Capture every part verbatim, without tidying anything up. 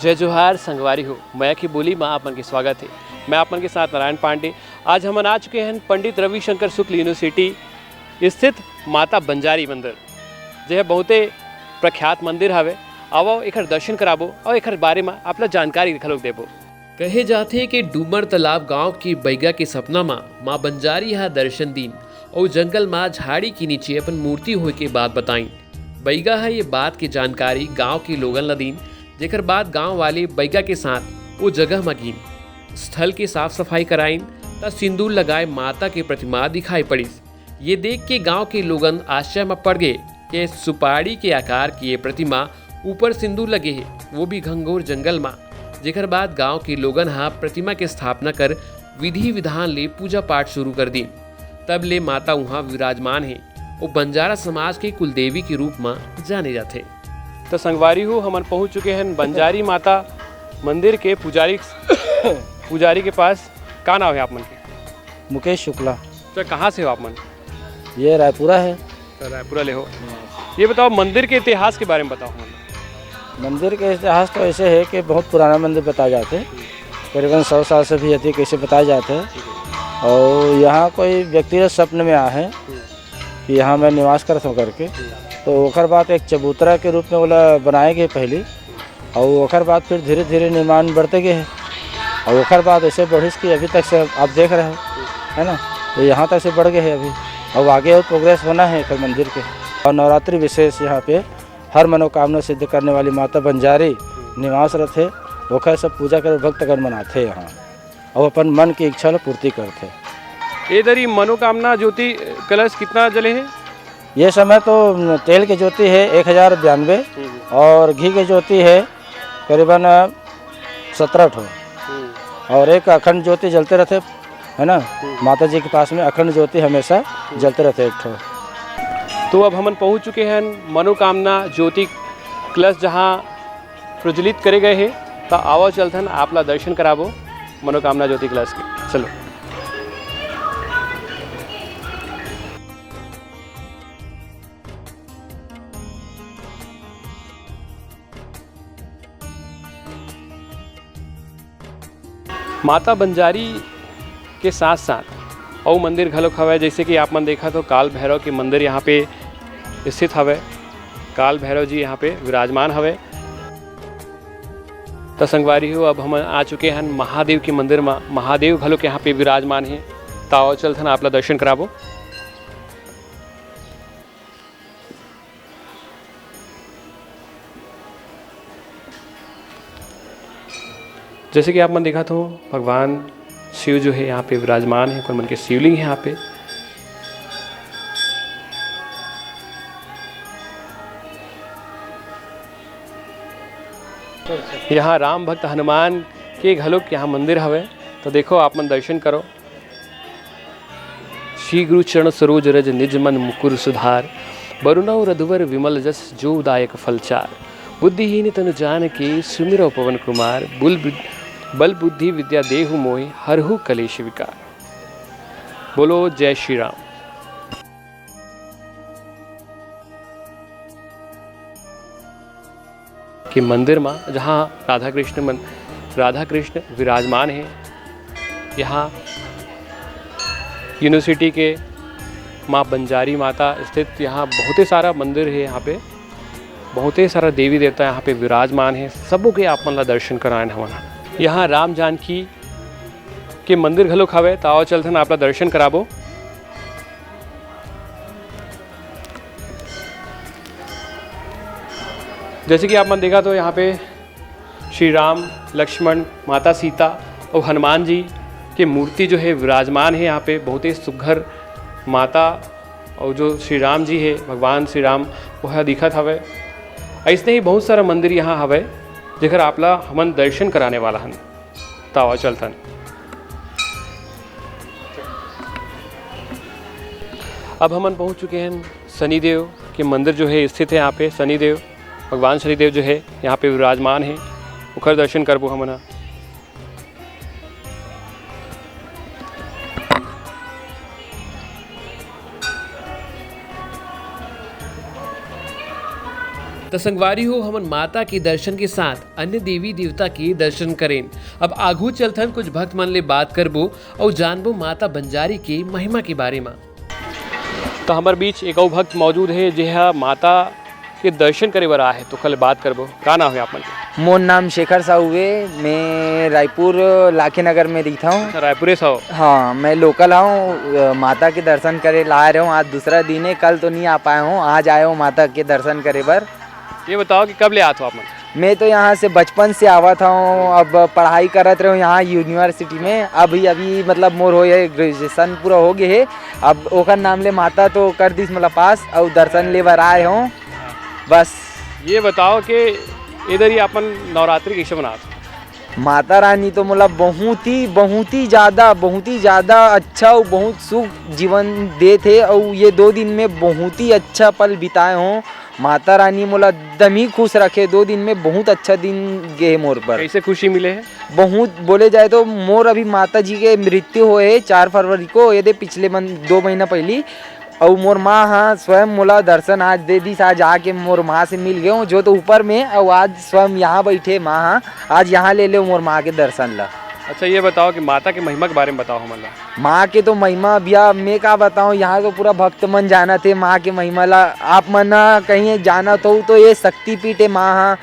जय जोहार संगवारी हो, मया के बोली म आप मन के स्वागत हे। मैं आप मन के साथ नारायण पांडे। आज हमन आ चुके हन पंडित रविशंकर शुक्ल यूनिवर्सिटी स्थित माता बंजारी मंदिर, जे ह बहुते प्रख्यात मंदिर हवे। आवव एखर दर्शन कराबो अउ एखर बारे म आप ला जानकारी घलोक देबो। कहे जाथे कि डूमर तालाब गांव के बइगा के सपना म मां बंजारी ह दर्शन दीन अउ जंगल म झाड़ी के नीचे अपन मूर्ति होय के बात बताइन। बइगा ह ये बात के जानकारी गांव के लोगन ल दीन, जेकर बाद गांव वाले बइगा के साथ ओ जगह म गीन। स्थल के साफ सफाई कराइन, त सिंदूर लगाए माता के प्रतिमा दिखाई पड़िस। ये देख के गांव के लोगन आश्चर्य म पड़ गे के सुपारी के आकार के ये प्रतिमा ऊपर सिंदूर लगे हे, वो भी घंघोर जंगल म। जेकर बाद गांव के लोगन ह प्रतिमा के स्थापना कर विधि विधान ले पूजा पाठ शुरू कर दीन। तब ले माता उहाँ विराजमान हे। वो बंजारा समाज के कुलदेवी के रूप म जाने जाथे। तो संगवारी हो, हमन पहुंच चुके हैं बंजारी माता मंदिर के पुजारी, पुजारी के पास। का नाम है आप मन के? मुकेश शुक्ला। तो कहाँ से हो आप मन? ये रायपुरा है। तो रायपुरा ले हो। ये बताओ, मंदिर के इतिहास के बारे में बताओ हमन। मंदिर के इतिहास तो ऐसे है कि बहुत पुराना मंदिर बताया जाता है, करीबन सौ साल से भी अधिक ऐसे बताया जाता है। और यहाँ कोई व्यक्ति के स्वप्न में आए हैं कि यहाँ मैं निवास करत हूँ करके, तो ओकर बाद एक चबूतरा के रूप में ओला बनाए गए पहली, और ओकर बाद फिर धीरे धीरे निर्माण बढ़ते गए है, और ओकर बाद ऐसे बढ़िस कि अभी तक से आप देख रहे हो, है ना, तो यहाँ तक से बढ़ गए है अभी, और आगे और प्रोग्रेस होना है एकर मंदिर के। और नवरात्रि विशेष यहाँ पे हर मनोकामना सिद्ध करने वाली माता बंजारी निवास रथे, ओकर सब पूजा कर भक्तगण मनाथे यहाँ, और अपन मन की इच्छा ल पूर्ति करथे। ये दरी मनोकामना ज्योति कलश कितना जले है? ये समय तो तेल के ज्योति है एक हजार बयानबे, हम्म। और घी के ज्योति है करीबन सत्रह ठो, हम्म। और एक अखंड ज्योति जलते रहते, है ना, हम्म। माता जी के पास में अखंड ज्योति हमेशा हम्म। जलते रहते एक ठो। तो अब हमन पहुंच चुके हैं मनोकामना ज्योति कलश, जहां प्रज्वलित करे गए हे। तो आवो चलथन, आप ला दर्शन कराबो मनोकामना ज्योति कलश के। चलो। माता बंजारी के साथ-साथ अउ मंदिर घलोक हवय, जइसे कि आप मन देखत हो, काल भैरव के मंदिर यहाँ पे स्थित हवय। काल भैरव जी यहाँ पे विराजमान हवय। त संगवारी हो, अब हमन आ चुके हन महादेव के मंदिर म। महादेव घलोक यहाँ पे विराजमान हे। त आओ, चलथन, आप ला दर्शन कराबो। जैसे कि आप मन देखत हो, भगवान शिव जो है यहाँ पे विराजमान है, ओकर मन के शिवलिंग है यहाँ पे। यहाँ राम भक्त हनुमान के घलोक यहाँ मंदिर हवे, तो देखो, आप मन दर्शन करो। श्री गुरु चरण सरोज रज निज मन मुकुर सुधार। बरु नव रघुवर विमल जस जो दायक फल चार। बुद्धिहीन तनु जान के सुमिरौ पवन कुमार। बुल बि-, बल बुद्धि विद्या देहु मोहि हरहु कलेश विकार। बोलो जय श्री राम। के मंदिर म, जहाँ राधा कृष्ण मन-, राधा कृष्ण विराजमान हे। यहाँ यूनिवर्सिटी के माँ बंजारी माता स्थित यहाँ बहुते सारा मंदिर हे। यहाँ पे बहुते सारा देवी देवता यहाँ पे विराजमान हे। सबो के आप मन ला दर्शन करायन हमन ह। यहाँ राम जानकी के मंदिर घलोक हवय, त आओ चलथन आप ला दर्शन कराबो। जैसे कि आप मन देखत हो, यहाँ पे श्री राम, लक्ष्मण, माता सीता और हनुमान जी के मूर्ति जो है विराजमान है यहाँ पे। बहुत ही सुघर माता और जो श्री राम जी है, भगवान श्री राम, वह दिखत हवय। ऐसने ही बहुत सारा मंदिर यहाँ हवय, जेकर आप ला हमन दर्शन कराने वाला हन। त आवा चलथन। अब हमन पहुंच चुके हैं शनिदेव के मंदिर जो है स्थित है यहाँ पे। शनिदेव, भगवान शनिदेव जो है यहाँ पे विराजमान है, ओकर दर्शन करबो हमन ह। त संगवारी हो, हमन माता के दर्शन के साथ अन्य देवी देवता के दर्शन करेन। अब आघू चलथन, कुछ भक्त मन ले बात करबो अउ जानबो माता बंजारी के महिमा के बारे म। त हमर बीच एक अउ भक्त मौजूद हे, जेहा माता के दर्शन करे बर आए हे, तो ओकर ले बात करबो। का नाम हे आप मन के? मोर नाम शेखर साहू हे, मैं रायपुर लाखे नगर में रहिथौं। अच्छा, रायपुरे से हो? हाँ, मैं लोकल हूँ। अ, माता के दर्शन करे ला आए रहूँ। आज दूसरा दिन है, कल तो नहीं आ पाए हूँ, आज आए हूँ माता के दर्शन करे बर। ये बताओ कि कब ले आत हो आप मन? मैं तो यहाँ से बचपन से आवत हूँ। अब पढ़ाई करत रहूँ यहाँ यूनिवर्सिटी में। अभी, अभी मतलब मोर हो ये ग्रेजुएशन पूरा हो गए है। अब ओकर नाम ले माता तो कर दिस मोला पास, अउ दर्शन ले बर आए हूँ बस। ये बताओ कि इधर ही अपन नवरात्रि कैसे मनात हो? माता रानी तो मोला बहुत ही, बहुत ही ज़्यादा, बहुत ही ज़्यादा अच्छा अउ बहुत सुख जीवन देत हे, अउ ये दो दिन में बहुत ही अच्छा पल बिताए हों। माता रानी मोला एकदम ही खुश रखे, दो दिन में बहुत अच्छा दिन गे हे मोर पर। कैसे खुशी मिले है? बहुत, बोले जाए तो मोर अभी माता जी के मृत्यु होए हे चार फरवरी को, ये दे पिछले मन-, दो महीना पहली। अउ मोर माँ हा स्वयं मोला दर्शन आज दे दिस, आज आके मोर माँ से मिल गए हूँ, जो तो ऊपर में, अउ आज स्वयं यहाँ बैठे माँ हा, आज यहाँ ले ले मोर माँ के दर्शन ला। अच्छा, ये बताओ कि माता के महिमा के बारे में बताओ हमन ला। माँ के तो महिमा भैया, मैं का बताऊँ, यहाँ तो पूरा भक्त मन जानत हे माँ के महिमा ला। आप मन ह कहीं जानत हो तो ये शक्तिपीठ है माँ हा,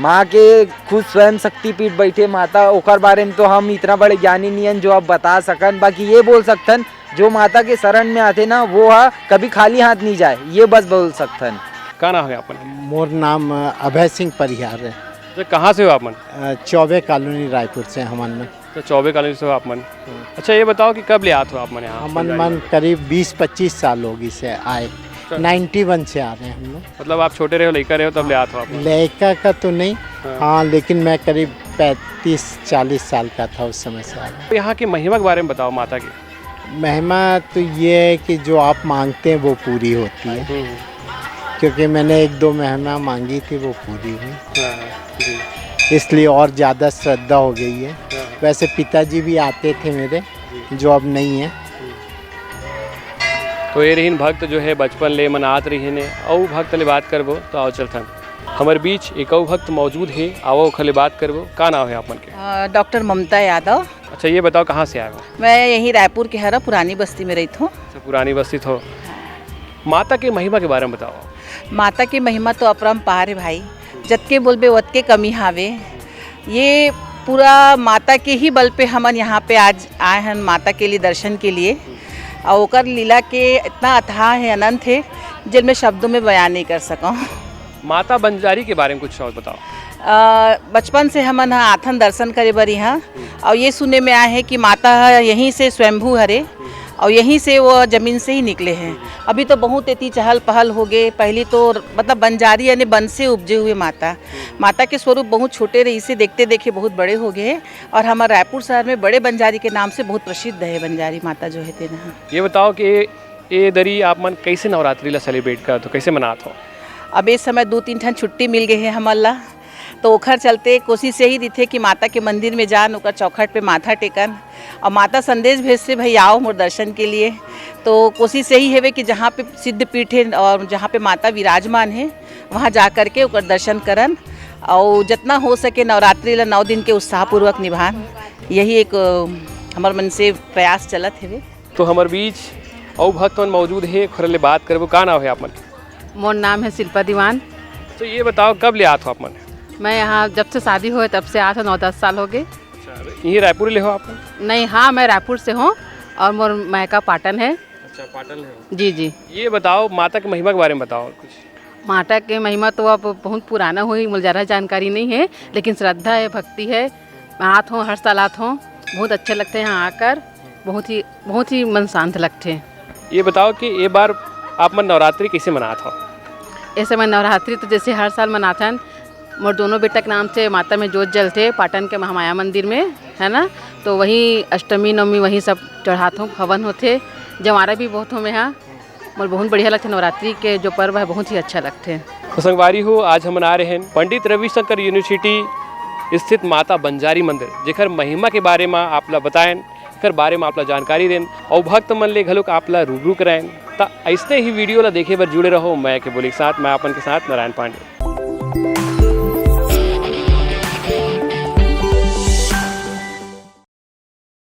माँ के खुद स्वयं शक्तिपीठ बैठे माता, ओकर बारे में तो हम इतना बड़े ज्ञानी नियन जो अब बता सकन, बाकी ये बोल सकथन जो माता के शरण में आथे ना, वो हा कभी खाली हाथ नहीं जाए, ये बस बोल सकथन। का नाम है आपन? मोर नाम, अ, अभय सिंह परिहार है। तो कहाँ से हो आप मन? अ, चौबे कॉलोनी रायपुर से हमन में। तो चौबे कॉलोनी से हो आप मन। हम्म। अच्छा, ये बताओ कि कब ले आत हो आप मन यहाँ हमन संगवारी मन में? करीब बीस पच्चीस साल होगी से आए। अच्छा। नाइन्टी वन से आ रहे हैं हम लोग। मतलब आप छोटे रहे हो, लड़का रहे हो, तब ले आत हो आप मन? लड़का का तो नहीं। हाँ। हाँ, लेकिन मैं करीब पैंतीस चालीस साल का था उस समय से आ रहा हूँ। यहाँ की महिमा के बारे में बताओ माता की। महिमा तो ये है कि जो आप मांगते हैं वो पूरी होती है। हम्म। क्योंकि मैंने एक दो महिमा मांगी थी, वो पूरी हुई। हाँ, हाँ, जी। इसलिए और ज़्यादा श्रद्धा हो गई है। हाँ। वैसे पिताजी भी आते थे मेरे, जी। जो अब नहीं है। हम्म। तो ये रहिन भक्त जो है बचपन ले मनात रहिन हे, अउ भक्त ले बात करबो तो आओ चलथन। हमर बीच एक अउ भक्त मौजूद हे, आओ ओखर ले बात करबो। का नाम है आप मन के? अ, डॉक्टर ममता यादव। अच्छा, ये बताओ, कहाँ से आए हो? मैं यहीं रायपुर के हरा, पुरानी बस्ती में रहित हूँ। अच्छा, पुरानी बस्ती थो। माता के महिमा के बारे में बताओ। माता के महिमा तो अपरंपार है भाई, जतके बोलबे ओतके कमी हावे। ये पूरा माता के ही बल पे हमन यहाँ पे आज आए हैं, माता के लिए, दर्शन के लिए। और ओकर लीला के इतना अथाह है, अनंत है, जिनमें शब्दों में बयान नहीं कर सकूँ। माता बंजारी के बारे में कुछ और बताओ। अ, बचपन से हमन ह आथन दर्शन करे बर इहाँ, और ये सुने में आए है कि माता ह यहीं से स्वयंभू हरे, और यहीं से वो जमीन से ही निकले हैं। अभी तो बहुत एती चहल पहल हो गए, पहली तो मतलब बंजारी यानी बन से उपजे हुए माता। माता के स्वरूप बहुत छोटे रहिसे, देखते देखे बहुत बड़े हो गए हैं, और हमारे रायपुर शहर में बड़े बंजारी के नाम से बहुत प्रसिद्ध है बंजारी माता जो है तेना। ये बताओ कि ए दरी आप मन कैसे नवरात्रि ला celebrate करत हो, कैसे मनात हो? अब ए समय दू तीन ठन छुट्टी मिल गए हे हमन ला, तो ओखर चलते कोशिश यही रहिथे कि माता के मंदिर में जान, ओकर चौखट पे माथा टेकन, और माता संदेश भेजथे, "भाई आओ मोर दर्शन के लिए।" तो कोशिश यही हवे कि जहाँ पे सिद्ध पीठ है और जहाँ पे माता विराजमान है, वहाँ जा करके ओकर दर्शन करन, और जितना हो सके नवरात्रि ला नौ दिन के उत्साहपूर्वक निभान, यही एक, अ, हमर मन से प्रयास चलत हवे। तो हमर बीच अउ भक्त मन मौजूद हे, ओखर ले बात करबो। का नाम है आप मन? मोर नाम है शिल्पा दीवान। तो ये बताओ, कब ले आत हो आप मन? मैं यहाँ जब से शादी हुए तब से आत हूँ, नौ दस साल हो गए। अच्छा, यहीं रायपुर ले हो आप मन? नहीं, हाँ, मैं रायपुर से हूँ और मोर मायका पाटन है। अच्छा, पाटन ले हो। जी, जी। ये बताओ, माता की महिमा के बारे में बताओ कुछ। माता के महिमा तो अब बहुत पुराना हुई, मोला ज़्यादा जानकारी नहीं है, लेकिन श्रद्धा है, भक्ति है। मैं आत हूँ, हर साल आत हूँ, बहुत अच्छा लगता है यहाँ आकर, बहुत ही, बहुत ही मन शांत लगते हैं। ये बताओ कि ये बार आप मन नवरात्रि कैसे मनात हो? ऐसे मैं नवरात्रि तो जैसे हर साल मनाथन, मोर दोनों बेटा के नाम से माता में जोत जलथे पाटन के महामाया मंदिर में, है ना, तो वहीं अष्टमी नवमी वहीं सब चढ़ात हूँ, हवन होथे, जवारा भी बहुत हो मैं यहाँ। मोर बहुत बढ़िया लगथे, नवरात्रि के जो पर्व है बहुत ही अच्छा लगथे। तो संगवारी हो, आज हमन आ रहे हैं पंडित रविशंकर यूनिवर्सिटी स्थित माता बंजारी मंदिर, जेकर महिमा के बारे में आप ला बताएन, एकर बारे में आप ला जानकारी देन और भक्त मन ले घलोक आप ला रूबरू कराएन। त ऐसने ही video ला देखे बर जुड़े रहो मैं के बोली के साथ, मैं अपन के साथ नारायण पांडे।